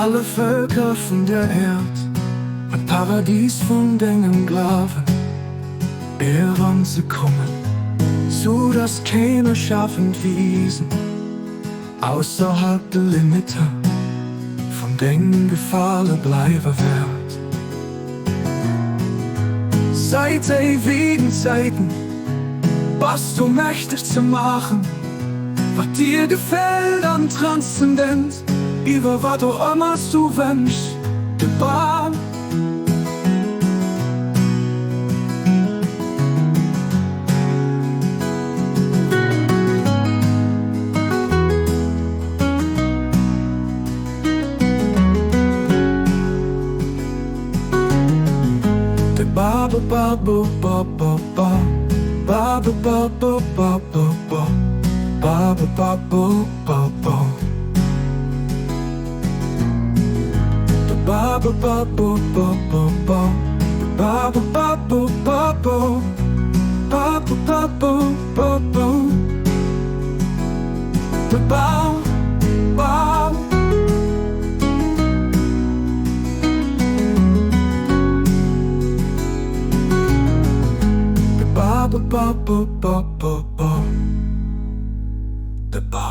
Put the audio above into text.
Alle Völker vun der Äerd an d'Paradies vun dengem Glawen eranzekommen, sou dass keen erschaafent Wiesen ausserhalb de Limite vun dengem Gefale bleiwe wäert. Seit éiwegen Zäiten bass du mächteg ze maachen, wat dir gefält an transzendent iwwer wat och ëmmer s du wënschs, de Bam. De ba ba ba bo ba ba ba ba ba ba bo ba ba ba ba ba ba bo ba ba De ba ba ba bo ba ba ba ba ba ba bo ba bo ba ba ba bo ba bo De ba ba De ba ba ba bo ba ba ba De ba.